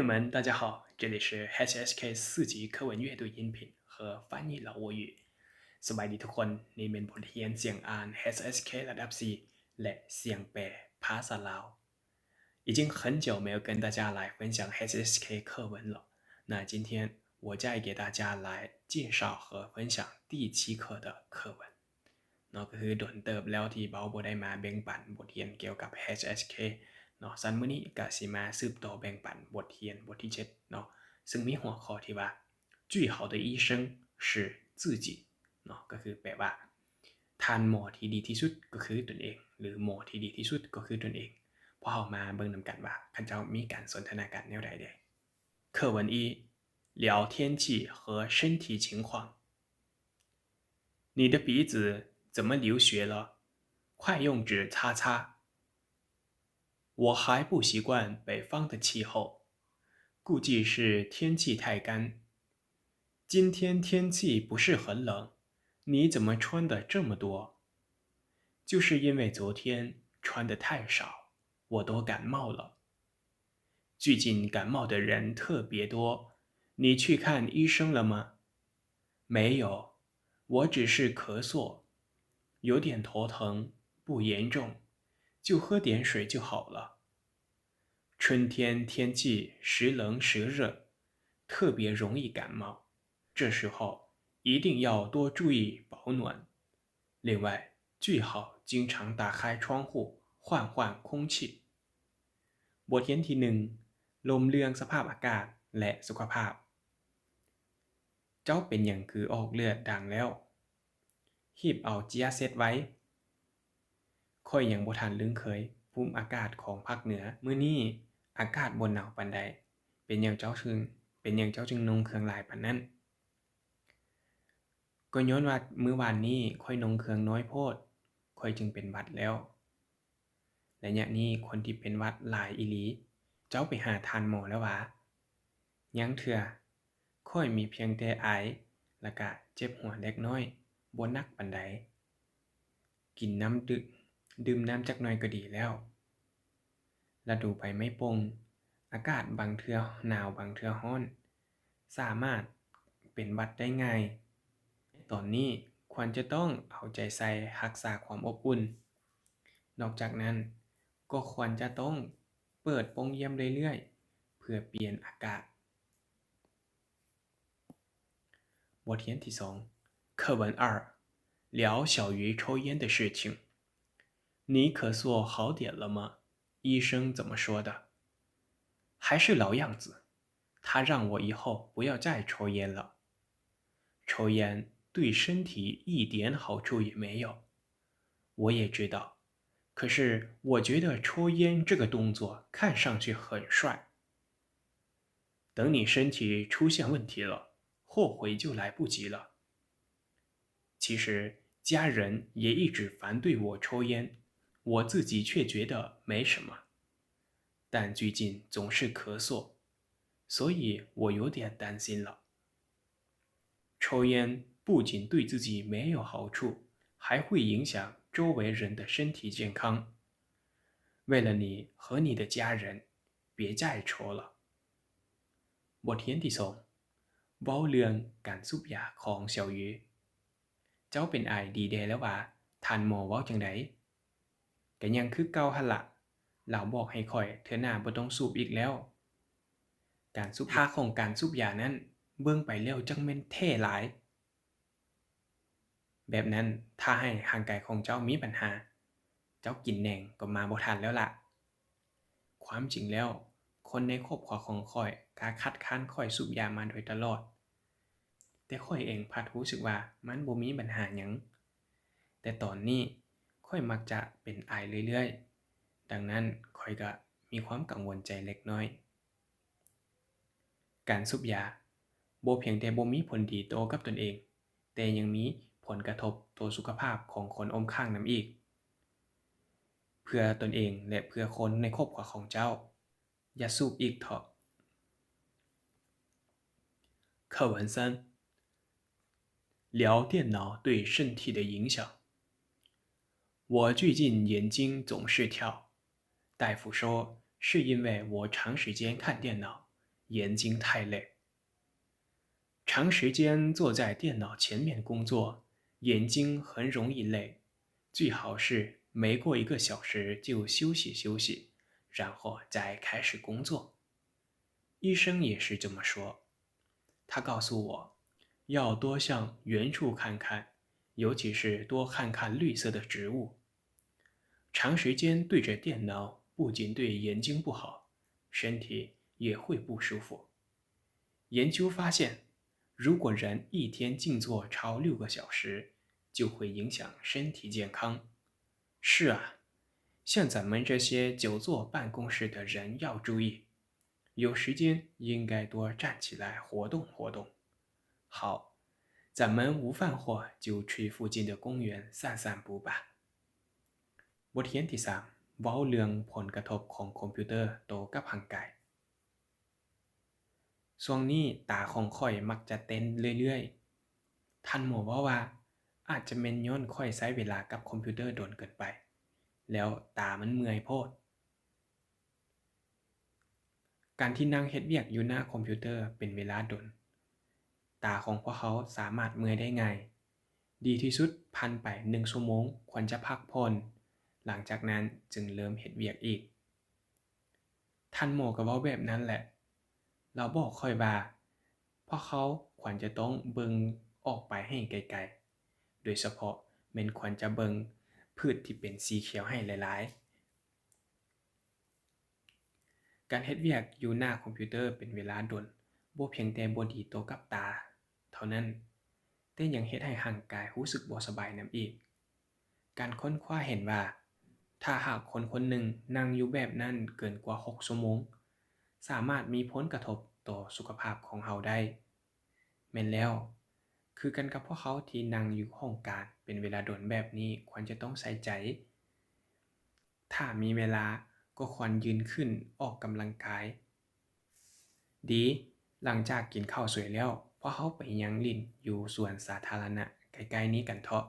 们，大家好，这里是 H S K 四级课文阅读音频和翻译老挝语。ສະບາຍດີທຸກຄົນ, ນີ້ແມ່ນບົດຮຽນສຽງອ່ານ H S K ລະດັບສີ່ ແລະ ສຽງແປພາສາລາວ. 已经很久没有跟大家来分享 H S K 课文了，那今天我再给大家来介绍和分享第七课的课文。 ເນາະ ກໍຄືດົນເຕີບແລ້ວທີ່ເຮົາບໍ່ໄດ້ມາແບ່ງປັນບົດຮຽນກ່ຽວກັບ H S K ເນາະ. ຊັ້ນມື້ນີ້ກໍຊິມາສືບຕໍ່ແບ່ງປັນບົດຮຽນບົດທີເຈັດເນາະ, ເຊິ່ງມີຫົວຂໍ້ທີ່ວ່າ 最好的医生是自己 ເນາະ, ກໍຄືແປວ່າ ທ່ານໝໍທີ່ດີທີ່ສຸດກໍຄືຕົນເອງ ຫຼື ໝໍທີ່ດີທີ່ສຸດກໍຄືຕົນເອງ. ພວກເຮົາມາເບິ່ງນຳກັນວ່າເຂົາເຈົ້າມີການສົນທະນາກັນແນວໃດແດ່. 课文一，聊天气和身体情况。你的鼻子怎么流血了？快用纸擦擦。我还不习惯北方的气候，估计是天气太干。今天天气不是很冷，你怎么穿的这么多？就是因为昨天穿的太少，我都感冒了。 最近感冒的人特别多，你去看医生了吗？没有，我只是咳嗽，有点头疼，不严重，就喝点水就好了。春天天气时冷时热，特别容易感冒，这时候一定要多注意保暖。 另外，最好经常打开窗户换换空气。 ບົດຮຽນທີໜຶ່ງ ລົມເລື່ອງສະພາບອາກາດ ແລະ ສຸຂະພາບ. ເຈົ້າເປັນຫຍັງຄືອອກເລືອດດັງແລ້ວ? ຮີບເອົາເຈັຍເຊັດໄວ. ຂ້ອຍຍັງບໍ່ທັນລຶ້ງເຄີຍພູມອາກາດຂອງພາກເໜືອ. ມື້ນີ້ອາກາດບໍ່ໜາວປານໃດ. ເປັນຫຍັງເຈົ້າຈຶ່ງ, ເປັນຫຍັງເຈົ້າຈຶ່ງນຸ່ງເຄື່ອງຫຼາຍປານນັ້ນ? ກໍຍ້ອນວ່າມື້ວານນີ້ຂ້ອຍນຸ່ງເຄື່ອງນ້ອຍໂພດ, ຂ້ອຍຈຶ່ງເປັນຫວັດແລ້ວ. ໄລຍະນີ້ຄົນທີ່ເປັນຫວັດຫຼາຍອີ່ຫຼີ. ເຈົ້າໄປຫາທ່ານໝໍແລ້ວຫວາ? ຍັງເທື່ອ. ຂ້ອຍມີພຽງແຕ່ໄອ ແລ້ວກະເຈັບຫົວເລັກນ້ອຍ, ບໍ່ໜັກປານໃດ. ກິນນ້ຳດື່ມ, ດື່ມນ້ຳຈັກໜ້ອຍກໍດີແລ້ວ. ລະດູໃບໄມ້ປົ່ງ, ອາກາດບາງເທື່ອໜາວບາງເທື່ອຮ້ອນ, ສາມາດເປັນຫວັດໄດ້ງ່າຍ. ໃນຕອນນີ້ຄວນຈະຕ້ອງເອົາໃຈໃສ່ຮັກສາຄວາມອົບອຸ່ນ. ນອກຈາກນັ້ນ, ກໍຄວນຈະຕ້ອງເປີດປ່ອງຢ້ຽມເລື້ອຍໆ ເພື່ອປ່ຽນອາກາດ. ບົດຮຽນທີສອງ 课文二，聊小鱼抽烟的事情。你咳嗽好点了吗？医生怎么说的？还是老样子，他让我以后不要再抽烟了。抽烟对身体一点好处也没有，我也知道，可是我觉得抽烟这个动作看上去很帅。 等你身体出现问题了，后悔就来不及了。其实，家人也一直反对我抽烟，我自己却觉得没什么，但最近总是咳嗽，所以我有点担心了。抽烟不仅对自己没有好处，还会影响周围人的身体健康。为了你和你的家人，别再抽了。 ບົດຮຽນທີສອງ ເວົ້າເລື່ອງການສູບຢາຂອງສຽວຢື. ເຈົ້າເປັນໄອດີແດ່ແລ້ວຫວາ? ທ່ານໝໍເວົ້າຈັ່ງໃດ? ກະຍັງຄືເກົ່າຫັ້ນລະ, ລາວບອກໃຫ້ຂ້ອຍເທື່ອໜ້າບໍ່ຕ້ອງສູບອີກແລ້ວ. ການສູບຢາ, ທ່າຂອງການສູບຢານັ້ນ ເບິ່ງໄປແລ້ວຈັ່ງແມ່ນແທ້ຫຼາຍ. ແບບນັ້ນຖ້າໃຫ້ຮ່າງກາຍຂອງເຈົ້າມີບັນຫາ, ເຈົ້າກິນແໜ່ງກໍມາບໍ່ທັນແລ້ວລະ. ຄວາມຈິງແລ້ວ, ຄົນໃນຄອບຄົວຂອງຂ້ອຍກໍຄັດຄ້ານຂ້ອຍສູບຢາມາໂດຍຕະຫຼອດ, ແຕ່ຂ້ອຍເອງພັດຮູ້ສຶກວ່າມັນບໍ່ມີບັນຫາຫຍັງ. ແຕ່ຕອນນີ້ຂ້ອຍມັກຈະເປັນໄອເລື້ອຍໆ, ດັ່ງນັ້ນຂ້ອຍກໍມີຄວາມກັງວົນໃຈເລັກນ້ອຍ. ການສູບຢາບໍ່ພຽງແຕ່ບໍ່ມີຜົນດີຕໍ່ກັບຕົນເອງ, ແຕ່ຍັງມີຜົນກະທົບຕໍ່ສຸຂະພາບຂອງຄົນອ້ອມຂ້າງນຳອີກ. ເພື່ອຕົນເອງ ແລະ ເພື່ອຄົນໃນຄອບຄົວຂອງເຈົ້າ, ຢ່າສູບອີກເຖາະ. 课文三，聊电脑对身体的影响。我最近眼睛总是跳， 大夫说是因为我长时间看电脑，眼睛太累。长时间坐在电脑前面工作，眼睛很容易累，最好是每过一个小时就休息休息，然后再开始工作。医生也是这么说，他告诉我要多向远处看看，尤其是多看看绿色的植物。长时间对着电脑不仅对眼睛不好，身体也会不舒服。研究发现，如果人一天静坐超六个小时，就会影响身体健康。是啊，像咱们这些久坐办公室的人要注意，有时间应该多站起来活动活动。好，咱们午饭后就去附近的公园散散步吧。 ບົດຮຽນທີສາມ ເວົ້າເລື່ອງຜົນກະທົບຂອງຄອມພິວເຕີຕໍ່ກັບຮ່າງກາຍ. ຊ່ວງນີ້ຕາຂອງຂ້ອຍມັກຈະເຕັ້ນເລື້ອຍໆ. ທ່ານໝໍເວົ້າວ່າ ອາດຈະແມ່ນຍ້ອນຂ້ອຍໃຊ້ເວລາກັບຄອມພິວເຕີດົນເກີນໄປ ແລ້ວຕາມັນເມື່ອຍໂພດ. ການທີ່ນັ່ງເຮັດວຽກຢູ່ໜ້າຄອມພິວເຕີເປັນເວລາດົນ, ຕາຂອງພວກເຮົາສາມາດເມື່ອຍໄດ້ງ່າຍ. ດີທີ່ສຸດຜ່ານໄປໜຶ່ງຊົ່ວໂມງຄວນຈະພັກຜ່ອນ, ຫຼັງຈາກນັ້ນຈຶ່ງເລີ່ມເຮັດວຽກອີກ. ທ່ານໝໍກໍເວົ້າແບບນັ້ນແຫຼະ. ລາວບອກຂ້ອຍວ່າ ພວກເຮົາຄວນຈະຕ້ອງເບິ່ງອອກໄປໃຫ້ໄກໆ, ໂດຍສະເພາະແມ່ນຄວນຈະເບິ່ງພືດທີ່ເປັນສີຂຽວໃຫ້ຫຼາຍໆ. ການເຮັດວຽກຢູ່ໜ້າຄອມພິວເຕີເປັນເວລາດົນ ບໍ່ພຽງແຕ່ບໍ່ດີຕໍ່ກັບຕາເທົ່ານັ້ນ, ແຕ່ຍັງເຮັດໃຫ້ຮ່າງກາຍຮູ້ສຶກບໍ່ສະບາຍນຳອີກ. ການຄົ້ນຄວ້າເຫັນວ່າ ຖ້າຫາກຄົນຄົນໜຶ່ງນັ່ງຢູ່ແບບນັ້ນເກີນກວ່າຫົກຊົ່ວໂມງ, ສາມາດມີຜົນກະທົບຕໍ່ສຸຂະພາບຂອງເຮົາໄດ້. ແມ່ນແລ້ວ, ຄືກັນກັບພວກເຮົາທີ່ນັ່ງຢູ່ຫ້ອງການເປັນເວລາດົນແບບນີ້, ຄວນຈະຕ້ອງໃສ່ໃຈ. ຖ້າມີເວລາກໍຄວນຢືນຂຶ້ນອອກກຳລັງກາຍ. ດີ, ຫຼັງຈາກກິນເຂົ້າສວຍແລ້ວ, ພວກເຮົາໄປຍ່າງຫຼິ້ນຢູ່ສວນສາທາລະນະໃກ້ໆນີ້ກັນເຖາະ.